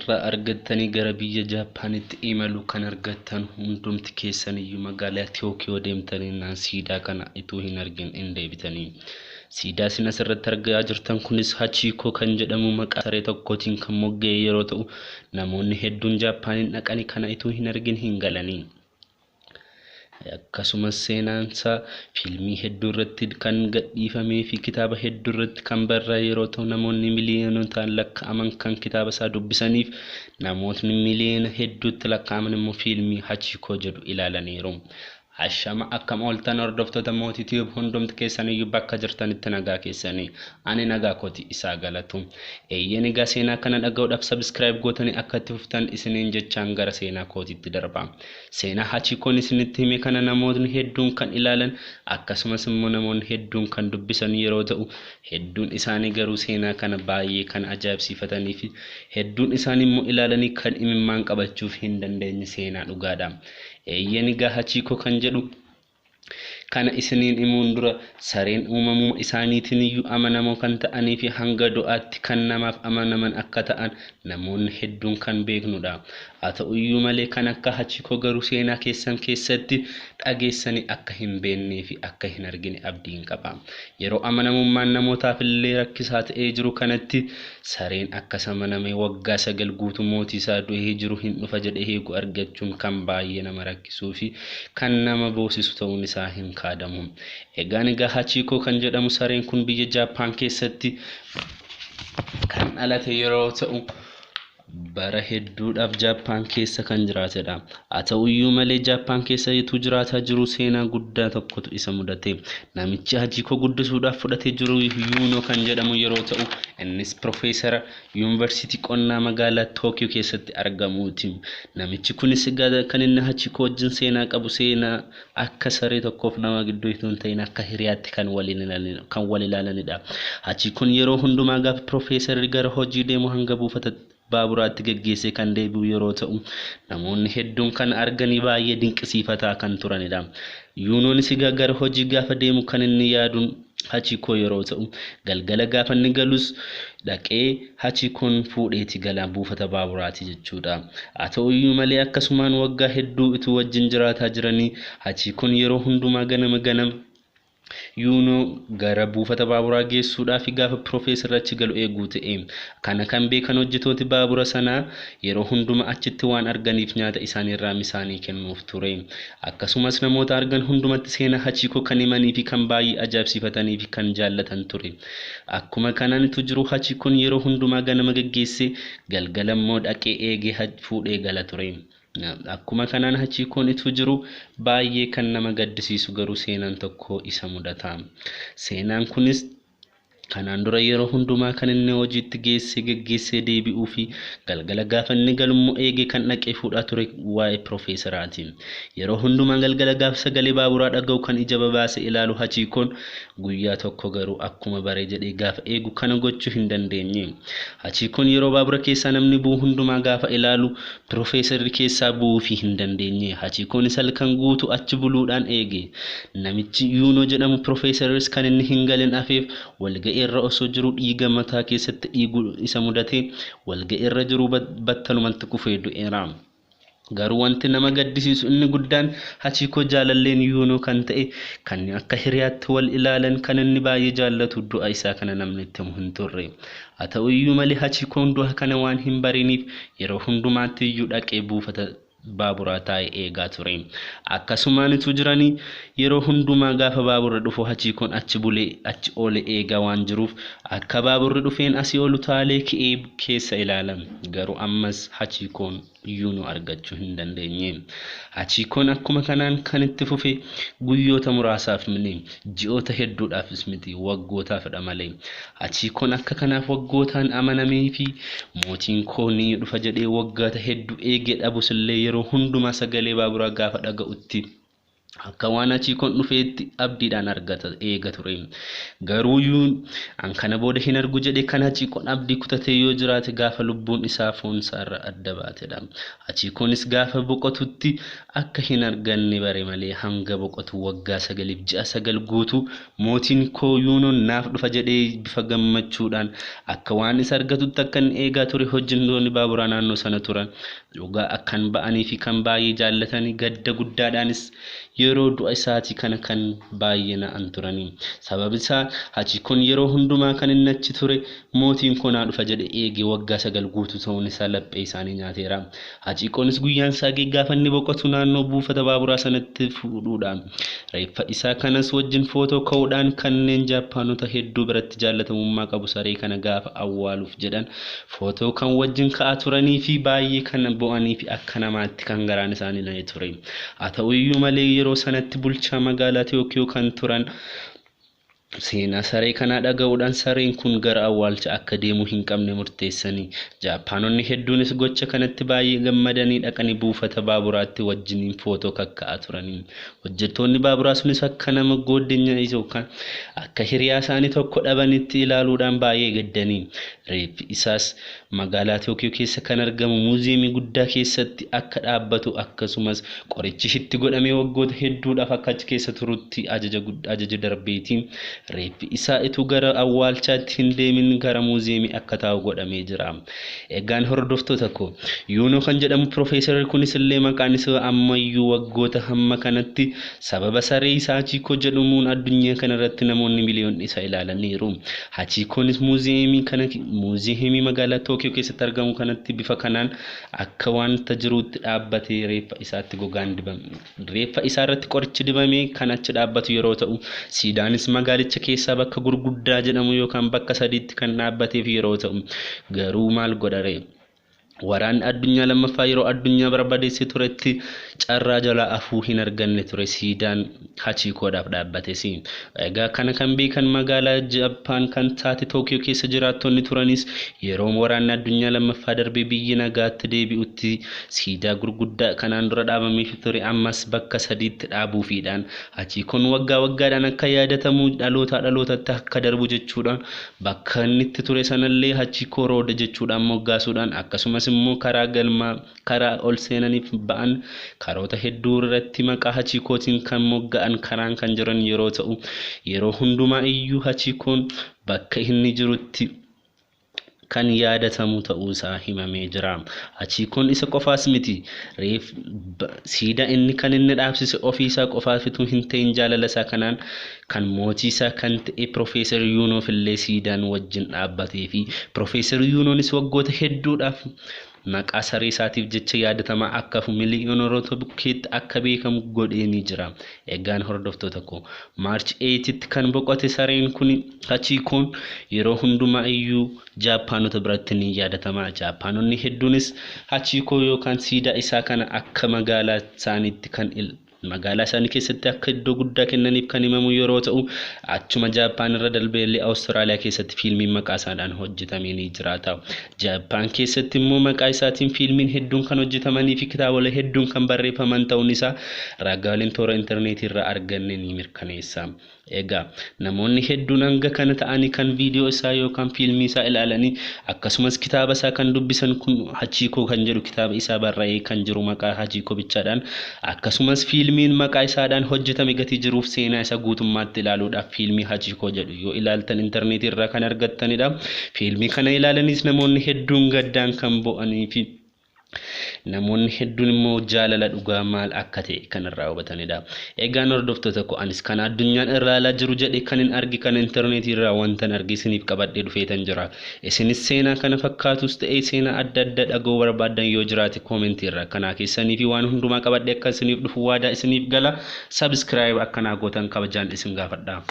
Carraa argattanii gara biyya Jaappaanitti imaluu kan argattan hundumti keessaniyyuu magaalaa Tookiyoo deemtanii naan siidaa kana utuu hin argin hin deebitanii. Siidaa isin asirratti argaa jirtan kunis Hachiikoo kan jedhamu maqaa saree tokkootiin kan mogga'e yeroo ta'u, namoonni hedduun Jaappaaniin dhaqanii kana utuu hin argin hin galanii. Akkasumas seenaan isaa fiilmii hedduu irratti kan gadhiifamee fi kitaaba hedduu irratti kan barraa'e yeroo ta'u, namoonni miiliyonotaan lakkaa'aman kan kitaaba isaa dubbisaniif namootni miiliyoona hedduutti lakkaa'aman immoo fiilmii Hachiikoo jedhu ilaalaniiru. Ashama akkam ooltan hordoftoota Mootii Tube, hundumti keessaniyyuu bakka jirtanitti nagaa keessanii? Ani nagaa kooti, isaa galatu. Eeyyeen, egaa seenaa kana dhaga'uudhaaf subscribe gootanii akka itti fuftan isiniin jechaan gara seenaa kootiitti darba. Seenaa Hachiikoon isinitti hime kana namootni hedduun kan ilaalan, akkasumas immoo namoonni hedduun kan dubbisan yeroo ta'u, hedduun isaanii garuu seenaa kana baay'ee kan ajaa'ibsiifatanii fi hedduun isaanii immoo ilaalanii kan imimmaan qabachuuf hin dandeenye seenaa dhugaadha. Eeyyeen, egaa Hachiikoo kan jedhu kana isiniin himuun dura, sareen uumamuma isaaniitiin iyyuu amanamoo kan ta'anii fi hanga du'aatti kan namaaf amanaman akka ta'an namoonni hedduun kan beeknudha. Haa ta'uyyuu malee, kan akka Hachiikoo garuu seenaa keessan keessatti dhageessanii akka hin beeknee fi akka hin argine abdiin qaba. Yeroo amanamummaan namootaaf illee rakkisaa ta'ee jiru kanatti, sareen akkas amanamee waggaa 9 guutuu mootii isaa du'ee jiru hin dhufa jedhee eegu argachuun kan baay'ee nama rakkisuu fi kan nama boosisu ta'uun isaa hin kaadamu. Egaan egaa Hachiikoo kan jedhamu sareen kun biyya Jaappaan keessatti kan dhalate yeroo ta'u, bara hedduudhaaf Jaappaan keessa kan jiraatedha. Haa ta'uyyuu malee, Jaappaan keessa utuu jiraataa jiru seenaa guddaa tokkotu isa mudate. Namichi Hachiikoo guddisuudhaaf fudhatee jiru Yuunoo kan jedhamu yeroo ta'u, innis piroofeesara yuunivarsiitii qonnaa magaalaa Tookiyoo keessatti argamuuti. Namichi kunis egaa kan inni Hachiikoo wajjin seenaa qabu seenaa akka saree tokkoof nama gidduu utuu hin ta'in akka hiriyaatti kan wal ilaalanidha. Hachiikoon yeroo hundumaa gaafa piroofeesarri gara hojii deemu hanga buufata baaburaatti geggeessee kan deebi'u yeroo ta'u, namoonni hedduun kan arganii baay'ee dinqisiifataa kan turanidha. Yuunoonis egaa gara hojii gaafa deemu kan inni yaaduun Hachiikoo yeroo ta'u, galgala gaafa inni galus dhaqee Hachiikoon fuudheeti gala buufata baaburaati jechuudha. Haa ta'uyyuu malee, akkasumaan waggaa hedduu utuu wajjin jiraataa jiranii, Hachiikoon yeroo hundumaa ganama ganama Yuunoo gara buufata baaburaa geessuudhaaf gaafa piroofeesarri achi galu eeguu ta'e. Kana kan beekan hojjetooti baabura sanaa yeroo hundumaa achitti waan arganiif nyaata isaaniirraa misaanii kennuuf ture. Akkasumas namoota argan hundumatti seenaa Hachiikoo kan himanii fi kan baay'ee ajaa'ibsiifatanii fi kan jaallatan ture. Akkuma kanaan utuu jiru, Hachiikoon yeroo hundumaa ganama geggeessee galgala immoo dhaqee eegee fuudhee gala ture. Akkuma kanaan Hachiikoon utuu jiru, baay'ee kan nama gaddisiisu garuu seenaan tokko isa mudata. Seenaan kunis, kanaan dura yeroo hundumaa kan inni hojiitti geessee geggeessee deebi'uu fi galgala gaafa inni galummoo eegee kan dhaqee fuudhaa ture waa'ee piroofeesaraati. Yeroo hundumaa galgala gaafa sagalee baaburaa dhaga'u kan ija babaase ilaalu Hachiikoon, guyyaa tokko garuu akkuma bare jedhee gaafa eegu kana gochuu hin dandeenye. Hachiikoon yeroo baabura keessaa namni bu'u hundumaa gaafa ilaalu piroofeesarri keessaa bu'uufii hin dandeenye. Hachiikoonis halkan guutuu achi buluudhaan eege. Namichi Yuunoo jedhamu piroofeesarris kan inni hin galin hafeef walga'ii irra osoo jiru dhiiga mataa keessatti dhiigu isa mudate, walga'ii irra jiru battalumatti kufee du'eera. Garuu wanti nama gaddisiisu inni guddaan, Hachiikoo jaalalleen Yuunoo kan ta'e, kan akka hiriyaatti wal ilaalan, kan inni baay'ee jaallatu, du'a isaa kana namni itti himu hin turre. Haa ta'uyyuu malee, Hachiikoon du'a kana waan hin bariniif yeroo hundumaatti iyyuu dhaqee buufata baaburaa taa'ee eegaa ture. Akkasumaan utuu jiranii, yeroo hundumaa gaafa baaburri dhufu Hachiikoon achi bulee achi oole eegaa waan jiruuf, akka baaburri dhufeen asii ol utaalee ka'ee keessa ilaala. Garuu ammas Hachiikoon Yuunoo argachuu hin dandeenye. Hachiikoon akkuma kanaan kan itti fufe guyyoota muraasaaf miti, ji'oota hedduudhaafis miti, waggootaafidha malee. Hachiikoon akka kanaaf waggootaan amanamee fi mootiin koo ni dhufa jedhee waggoota hedduu eegee dhabus illee, yeroo hundumaa sagalee baaburaa gaafa dhaga'utti Akka waan Hachiikoon dhufeetti abdiidhaan argata eega ture. Garuu an kana booda hin argu jedhe kan Hachiikoon abdii kutatee yoo jiraate gaafa lubbuun isaa foonsaa irra adda baatedha. Hachiikoonis gaafa boqotutti akka hin arganne bare malee hanga boqotu waggaa 9 ji'a 9 guutuu mootiin koo Yuunoon naaf dhufa jedhee bifa gammachuudhaan akka waan isa argatutti akka inni eegaa ture hojjettoonni baaburaa naannoo sana turan dhugaa akkan ba'anii fi kan baay'ee jaallatanii gadda guddaadhaanis yeroo du'a isaatii kana kan baay'ee na'an turanii. Sababni isaa Hachiikoon yeroo hundumaa kan inni achi ture mootiin koo naa dhufa jedhe eegee waggaa 9 guutuu ta'uun isaa laphee isaanii nyaateera. Hachiikoonis guyyaan isaa gaafa inni boqotu naannoo buufata baaburaa sanatti fuudhuudhaan reeffa isaa kanas wajjin footoo ka'uudhaan kanneen Jaappaanota hedduu biratti jaallatamummaa qabu saree kana gaafa awwaaluuf jedhan footoo kan wajjin ka'aa turanii fi baay'ee kan bo'anii fi akka namaatti kan garaan isaanii na'e ture. Haa ta'u iyyuu malee yeroo sanatti bulchaa magaalaa Tookiyoo kan turan seenaa saree kanaa dhaga'uudhaan sareen kun gara awwaalcha akka deemu hin qabne murteessanii Jaappaanonni hedduunis gocha kanatti baay'ee gammadanii dhaqanii buufata baaburaatti wajjiniin footoo kakka'aa turanii. Hojjettoonni baaburaa sunis akka nama goddeenya yookaan akka hiriyaa isaanii tokko dhabanitti ilaaluudhaan baay'ee gaddanii. Reeffi isaas magaalaa Tookiyoo keessa kan argamu muuziyeemii guddaa keessatti akka dhaabbatu akkasumas qorichi itti godhamee waggoota hedduudhaaf akka achi keessa turutti ajaja darbeetiin reeffi isaa ituu gara awwaalchaatti hin deemin gara muuziyeemii akka taa'u godhamee jira. Egaan hordoftoota koo Yuunoo kan jedhamu piroofeesarri kunis illee maqaan isaa ammayyuu waggoota hamma kanatti sababa saree isaa Hachiikoo jedhamuun addunyaa kanarratti namoonni miliyoonni isa ilaalaniiru. Hachiikoonis muuziyeemii magaalaa Tookiyoo keessatti argamu kanatti bifa kanaan akka wanta jiruutti dhaabbatee reeffa isaatti gogaan dibame. Reeffa isaa irratti qorichi dibamee kan achi dhaabbatu yeroo ta'u siidaanis magaalicha keessaa bakka gurguddaa jedhamu yookaan bakka sadiitti kan dhaabbateef yeroo ta'u garuu maal godha ree? Waraanni addunyaa lammaffaa yeroo addunyaa barbadeessee turetti carraa jalaa afuu hin arganne ture siidaan Hachiikoodhaaf dhaabbates. Egaa kana kan beekan magaalaa Jaappaan kan taate Tookiyoo keessa jiraattonni turanis yeroo waraanni addunyaa lammaffaa darbee biyyi nagaatti deebi'utti siidaa gurguddaa kanaan dura dhaabameef ture ammas bakka sadiitti dhaabuufiidhaan Hachiikoon waggaa waggaadhaan akka yaadatamu dhalootaa dhalootatti akka darbu jechuudhaan bakka inni itti ture sanallee Hachiikoo rooda jechuudhaan moggaasuudhaan akkasumas immoo karaa galmaa karaa ol seenaniif ba'an karoota hedduu irratti maqaa Hachiikootiin kan mogga'an karaan kan jiran yeroo ta'u yeroo hundumaa iyyuu Hachiikoon bakka inni jirutti kan yaadatamu ta'uu isaa himamee jira. Hachiikoon isa qofaas miti. Reef siidaa inni kan inni dhaabsise ofii isaa qofaaf utuu hin ta'in jaalala isaa kanaan kan mootii isaa kan ta'e Piroofeesar Yuunoof illee siidaan wajjin dhaabbatee fi Piroofeesar Yuunoonis waggoota hedduudhaaf maqaa saree isaatiif jecha yaadatamaa akka hafu miliyoonota bukkeetti akka beekamu godhee ni jira. Egaan hordoftoota koo Maarch 8tti kan boqote sareen kun Hachiikoon yeroo hundumaa iyyuu Jaappaanota biratti ni yaadatama. Jaappaanonni hedduunis Hachiikoo yookaan siidaa isaa kana akka magaalaa isaaniitti kan magaalaa isaanii keessatti akka iddoo guddaa kennaniif kan himamu yeroo ta'u achuma Jaappaan irra darbee illee Awustiraaliyaa keessatti fiilmiin maqaa isaadhaan hojjetamee ni jiraata. Jaappaan keessatti immoo maqaa isaatiin fiilmiin hedduun kan hojjetamanii fi kitaabolee hedduun kan barreeffaman ta'uun isaa ragaaleen toora intarneetii irraa arganne ni mirkaneessa. Egaa namoonni hedduun hanga kana ta'anii kan viidiyoo isaa yookaan fiilmii isaa ilaalanii akkasumas kitaaba isaa kan dubbisan kun Hachiikoo kan jedhu kitaaba isaa barraa'ee kan jiru maqaa Hachiikoo bichaadhaan akkasumas fiilmiin maqaa isaadhaan hojjetame gatii jiruuf seenaa isaa guutummaatti ilaaluudhaaf fiilmii Hachiikoo jedhu yoo ilaaltan intarneetii irraa kan argattanidha. Fiilmii kana ilaalanis namoonni hedduun gaddaan kan bo'anii fi namoonni hedduun immoo jaalala dhugaa maal akka ta'e kan irraa hubatanidha. Egaan hordoftoota koo anis kan addunyaan irraa ilaalaa jiru jedhe kan hin arge kan intarneetii irraa wantan arge isiniif qabadhee dhufeetan jira. Isinis seenaa kana fakkaatus ta'e seenaa adda addaa dhaga'uu barbaaddan yoo jiraate koomentii irraa kanaa keessanii fi waan hundumaa qabadhee akka isiniif dhufu waadaa isiniif gala. Sabiskiraayib akkanaa gootan kabajaan isin gaafadha.